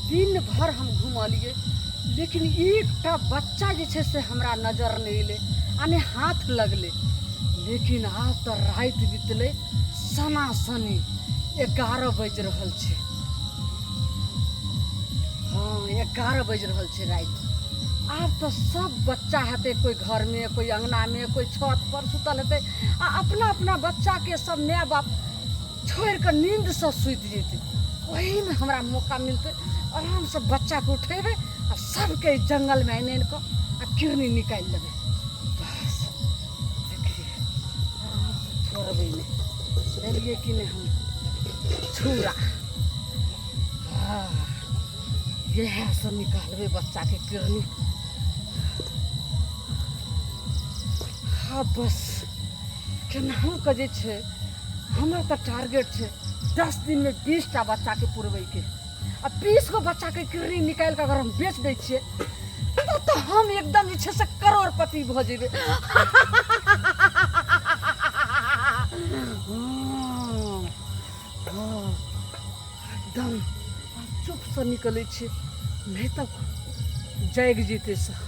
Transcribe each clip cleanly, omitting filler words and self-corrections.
दिन भरि हम घुमलियै लेकिन एकटा बच्चा जे छै से हमरा नजर नहि एलै आ नहि हाथ लगलै लेकिन आब तऽ राति बितलै सनासनी 11 बाजि रहल छै। हँ, 11 बाजि रहल छै राति। आब तऽ सब बच्चा हेतै कोइ घरमे, कोइ अङ्गनामे, कोइ छत पर सुतल हेतै आ अपना अपना बच्चाके सब माय बाप छोड़ि कऽ नीन्दसँ सुति जेतै। ओहीमे हमरा मौका मिलतै, आरामसँ बच्चाके उठेबै आ सबके जङ्गलमे आनि आनि कऽ आ किरनी निकालि लेबै। बस देखिए, आरामसँ छोड़बै नहि। लेलियै कि नहि हम छुरा? हँ, इएहसँ निकालबै बच्चाके किरनी। हँ, बस केनाहु कऽ जे छै, हमर तऽ टारगेट छै 10 दिनमे 20टा बच्चाके पुरबैके आ 20 गो बच्चाके किरनी निकालि कऽ अगर हम बेच दै छियै तऽ हम एकदम जे छै से करोड़पति भऽ जेबै। हँ, एकदम चुपसँ निकलै छियै, नहि तऽ जागि जेतै सब।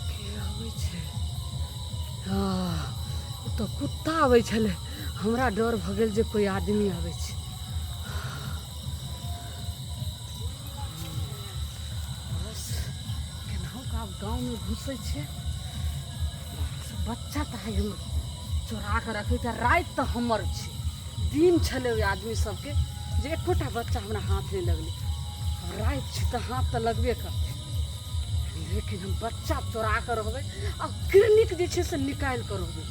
के आबै छै? ओ तऽ कुत्ता आबै छलै, हमरा डर भऽ गेल जे कोइ आदमी आबै छै। बस केनाहु कऽ आब गाँवमे घुसै छियै। बच्चा तऽ आइ हम चोरा कऽ रखै छै। राति तऽ हमर छै, दिन छलै ओहि आदमी सबके जे एकोटा बच्चा हमरा हाथ नहि लगलै। आब राति छै तऽ हाथ तऽ लगबे करतै, लेकिन हम बच्चा चोरा कऽ रहबै आ क्लिनिक जे छै से निकालि कऽ रहबै।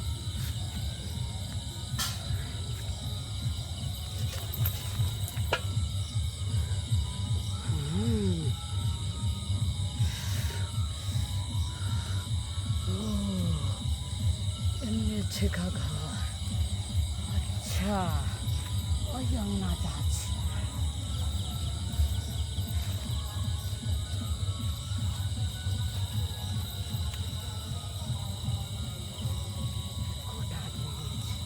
एन्ने छै का घर? अच्छा, ओहि अङ्गना जा छै। एकोटा आदमी नहि छै।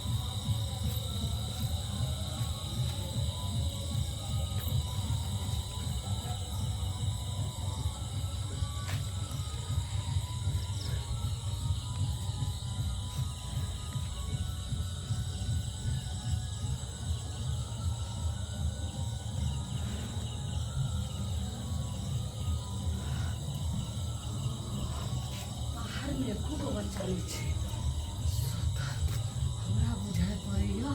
बाहरमे एको गो बच्चा नहि छै सुतल। हमरा बुझाइ पड़ैया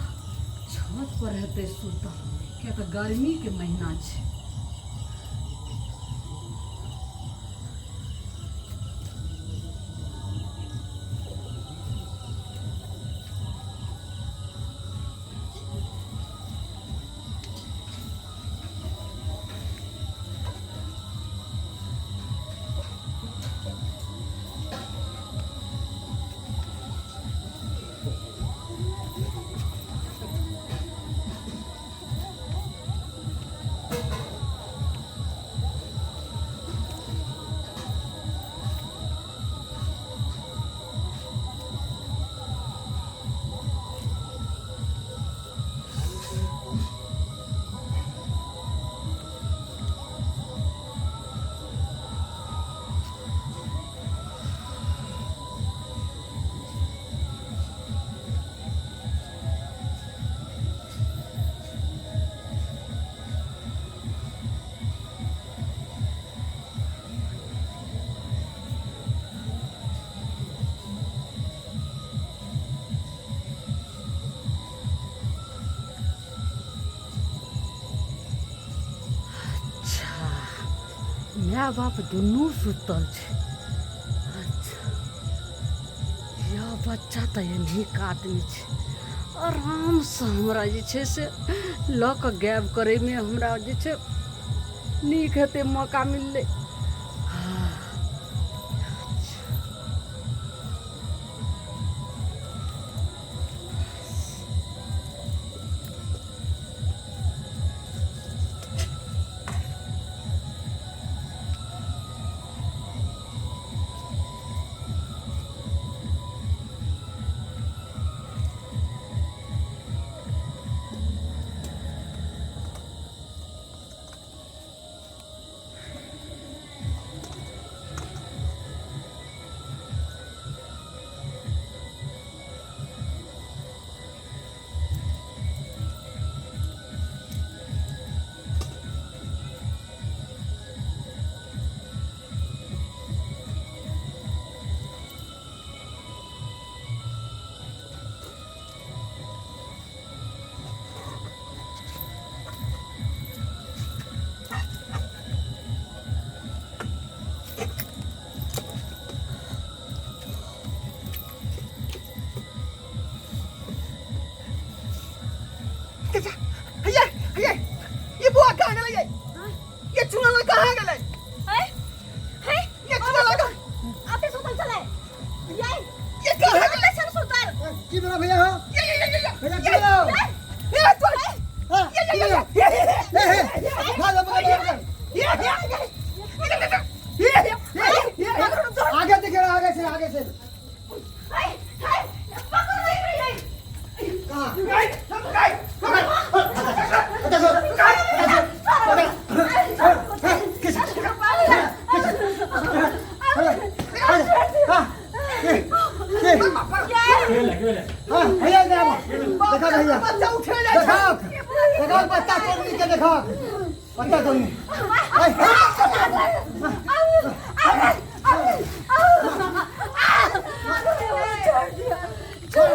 छत पर हेतै सुतल, किया तऽ गर्मीके महीना छै। अच्छा, माय बाप दुनू सुतल छै। अच्छा, यह बच्चा तऽ एनही कातमे छै। आरामसँ हमरा जे छै से लऽ कऽ गायब करैमे हमरा जे छै नीक हेतै, मौका मिललै। ये ये कहाँ गेलै सर सुतर की भेलो भैया हो भैया की भेलो ए तो हाँ, की भेलो हे हे भाग भाग भाग आगे देखे आगे से आगे से कहाँ अच्छा सर किस हाँ भैया इधर आओ देखा भैया बच्चा उठे ले देखा देखा बच्चा तोड़नी के देखा बच्चा तोड़नी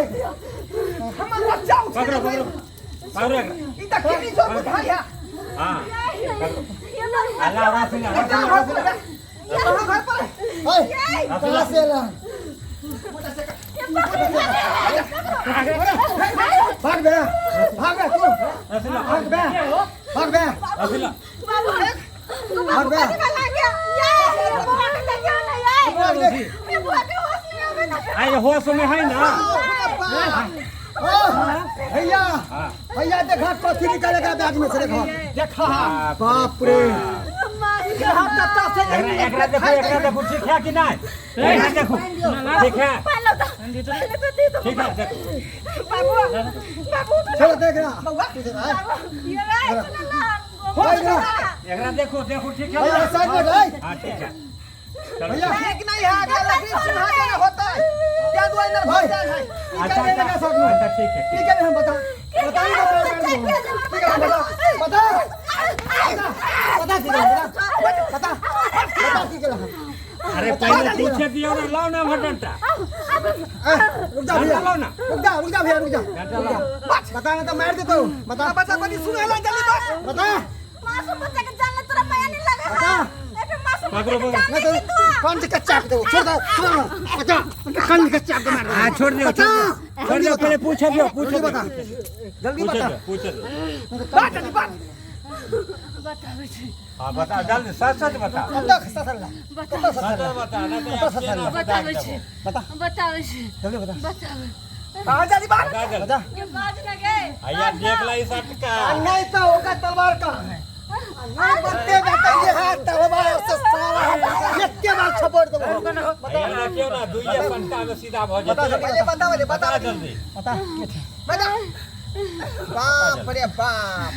हमर बच्चा उठे पकड़ो पकड़ो पकड़ो एकरा। ई त केनी जो बुझाइ है हाँ अल्लाह रासिला बच्चा रासिला घर पर है कहाँ घर पर है कहाँ से ला भाग बे भाग बे तू रासिला भाग बे भाग बे रासिला भाग बे आई होश में है ना भैया हाँ भैया देखा कथी निकालेगा बैग में से देखो देखा बाप रे यहाँ कत्ता से एकरा एकरा देखो एकरा देखो ठीक है कि नहीं एकरा देखो ठीक है ठीक है देखो चलो देख रहा बउआ एकरा देखो देखो ठीक है भैया साइड में जाए हाँ ठीक है चलो भैया ठीक नहीं है अगला लकड़ी सिंहा के ना होता है क्या दुआ इधर भाई। भाग जाए है अच्छा निकाल लेगा अच्छा साथ में अच्छा ठीक है ठीक है हम बता बता ही बता ठीक है बता बता बता ठीक है बता बता बता ठीक है अरे पहले पूछे दियो ना लाओ ना हमर डंटा रुक जा भैया डंटा लाओ ना रुक जा रुक जा भैया रुक जा डंटा लाओ बता ना तो मार देता हूँ बता बच्चा बड़ी सुने ला जल्दी बस बता बता पकड़ो पकड़ो मैं तो कौन से कच्चा दो छोड़ दो छोड़ दो बता कौन से कच्चा दो मार हाँ छोड़ दियो बता छोड़ दियो पहले पूछे दियो पूछे जल्दी दियो बता जल्दी पूछे बता दियो पूछे दियो बात जल्दी बात हाँ बता जल्दी सच सच बता कत्ता खस्ता सरला कत्ता सच सरला बता ना तो यार केना बताबै छी बता बताबै छी जल्दी बता बताबै कहाँ जल्दी बात बता जल्दी बता भैया देख ला इस अटका नहीं तो होगा तलवार कहाँ है नहीं बनते बताइए है तलवार से सारा एक बार छपड़ दो भैया देखियो ना दुइये पंटा में सीधा भ बता जेतै जल्दी। पहले बताओ ले बता बताओ जल्दी बता के थे बता बाप रे बाप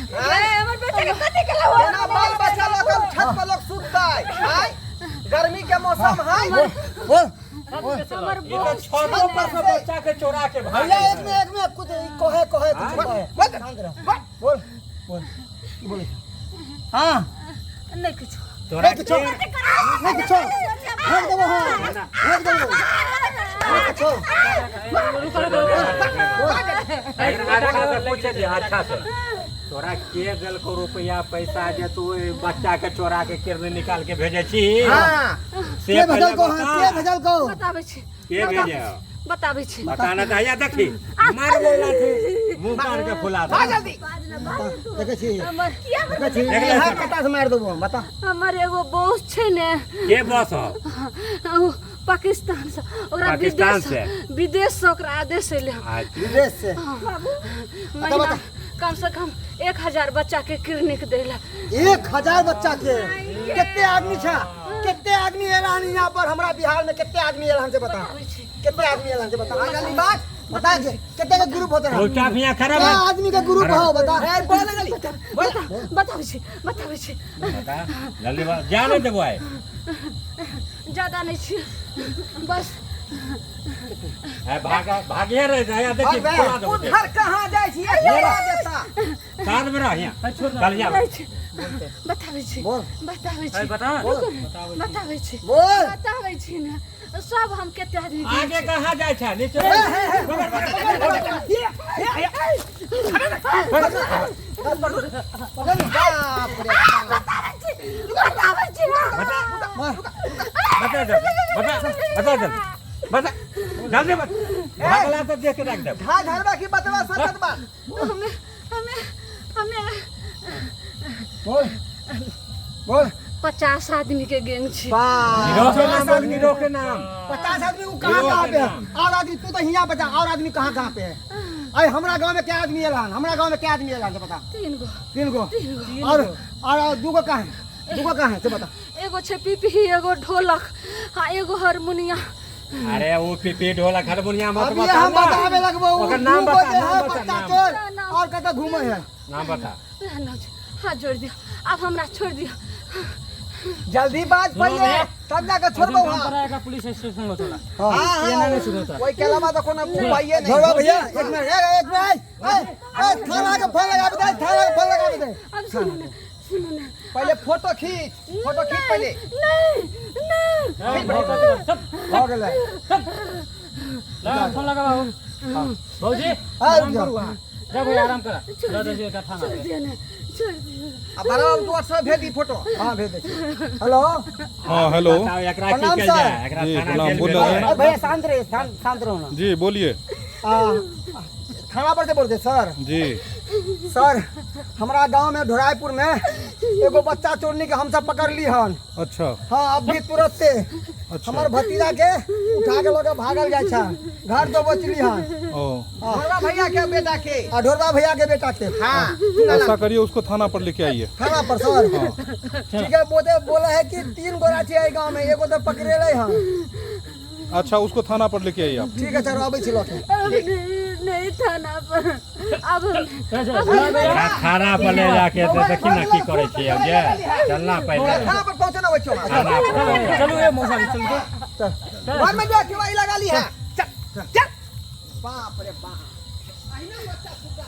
केना बाल बच्चा लोग हम छत पर लोग सुततै आय गर्मी के मौसम है बोल बोल ये तो छतों पर से बच्चा के चोरा के भाग भैया एक में कुछ कहे कहे कुछ कहे बस शांत रहो बोल बोल की बोले हाँ नहीं किछु तोरा नहीं किछो नहीं किछो फेंक देबो हाँ फेंक देबो नहीं किछो अच्छा से पूछे दे अच्छा से तोरा के देलको रुपया पैसा जे तू ओहि बच्चा के चोरा के किरनी निकाल के भेजे छी हाँ से के पहिले भेजल को हाँ के बता। भेजल को बताबै छी के भेजे बताबै छी बता ना चाहिए देखी मार बोला लाठी मुंह काट के फुला दे आ जल्दी देखै छी हमर देखै छी देख ले। हाथ कत्ता से मारि देबो हम बता हमर एगो बॉस छै ने के बस हो ओ पाकिस्तान से ओकरा पाकिस्तान विदेश से? विदेश से ओकरा आदेश एलै हन। अच्छा विदेश से महीना कम से कम 1000 बच्चा के क्लिनिक देला 1000 बच्चा के कितने आदमी छा कितने आदमी एला हन यहाँ पर हमरा बिहार में कितने आदमी एला हन से बता कितने आदमी एला हन से बता आ जल्दी बात बता के कितने के ग्रुप होते हैं चुपचाप यहाँ खड़ा क्या रह। आदमी के ग्रुप हो बता ए बोल जल्दी बोल बताबै छी बताबै छी बता जल्दी बता जाने देबो आइ ज्यादा नहीं छी बस है भाग भागिए रहे जा देखी भाग बे। फुला देबो उधर कहाँ जाइ छी चोरा देता साथ में रह यहाँ चल जा नहीं छी बताबै छी बोल। बताबै छी बता बताबै छी बोल बताबै छी ने सब हम कते आदमी आगे कहाँ जाइ छै नीचे बाप रे बाप बताबै छी मार बता जल्दी बता बता जल्दी बता जल्दी बता भागला तो देख के रख देब ढा झरबा की बतवा सकत बा हमें हमें हमें बोल बोल 50 आदमी के गैंग छी। गिरोह के नाम बोल, गिरोह के नाम। 50 आदमी वो कहाँ कहाँ पे है? और आदमी तू तो हियाँ बता, और आदमी कहाँ कहाँ पे है? अरे हमरा गांव में क्या आदमी एला हन? हमरा गांव में क्या आदमी एला हन से बता। 3 गो। 3 गो। 3 गो। और 2 गो कहाँ है? 2 गो कहाँ है से बता। एगो छै पिपही, एगो ढोलक, हाँ एगो हारमोनिया। अरे वो पिपी ढोलक हारमोनिया मत अभी बता हम ना। बतावे लगबो, वो ओकर नाम दू गो बता, जे नाम है बता, बच्चा नाम। चोर, नाम। और कतऽ घूमै है? नाम बता। ना, हाथ जोड़ दियो, अब हमरा छोड़ दियो। जल्दी बाज पहिले तब जाके छोड़बो। काम वहाँ पर आएगा पुलिस स्टेशन में तोरा। हाँ। हाँ, ये हाँ, नहीं सुनो तोरा। ओहि के अलावा तो कोनो उपाये नहीं। झोड़ा भैया, एक मिनट, एक मिनट, ए, ए, थाना के फोन लगा दे, थाना के फोन लगा दे। अब सुनो ना, सुनो ना। पहले फोटो खींच, फोटो खींच पहले। नहीं, नहीं। हो गेलै। लगा, फोन लगा बाबू। भौजी, हाँ, आराम रुक जाओ। करू अहाँ। जा भैया, आराम करा। दऽ दै छियै एकरा थाना छोड़ पे। दियो ना, छोड़ दियो। आ बड़ा बाबू तू व्हाट्सएप भेज दी फोटो। हाँ, भेज दे। हेलो। हाँ, हेलो। बताओ, एकरा की प्रणाम कयल सर। जाय? एकरा जी, थाना प्रणाम, जेल बोल भेजल रहे हैं। जाय। अरे भैया, शांत रहिए, शांत रहो ना। जी, बोलिए। थाना पर से बोलते सर। जी। सर, हमारा गांव में ढोराईपुर में एगो बच्चा चोरनी के हम सब पकड़ ली हन। अच्छा। हाँ, अब भी तुरंत से। अच्छा। हमार भतीजा के उठा के लगे भागल जाय छा, घर तो बचली हन। ओ। हाँ। ढोरबा भैया के बेटा के। आ ढोरबा भैया के बेटा के। हाँ। ऐसा करिए, उसको थाना पर लेके आइए। थाना पर सर। हाँ। ठीक है, बोले है कि 3 गोरा छे गांव में, एगो तो पकड़े ले हन। अच्छा, उसको थाना पर लेके आइए आप। ठीक है सर, आबै छी लके। अब नहीं, नहीं थाना पर। अब एकरा थाना पर ले जाके देखी ना की करै छी अब जे। चलना पहिले। थाना पर पहुंचना होइ छौ। थाना पर। चलू ए मौसा जी, चलू। चल। घर में जा केवाड़ी लगा ली है। चल, चल। बाप रे बाप। अहिना बच्चा सुता।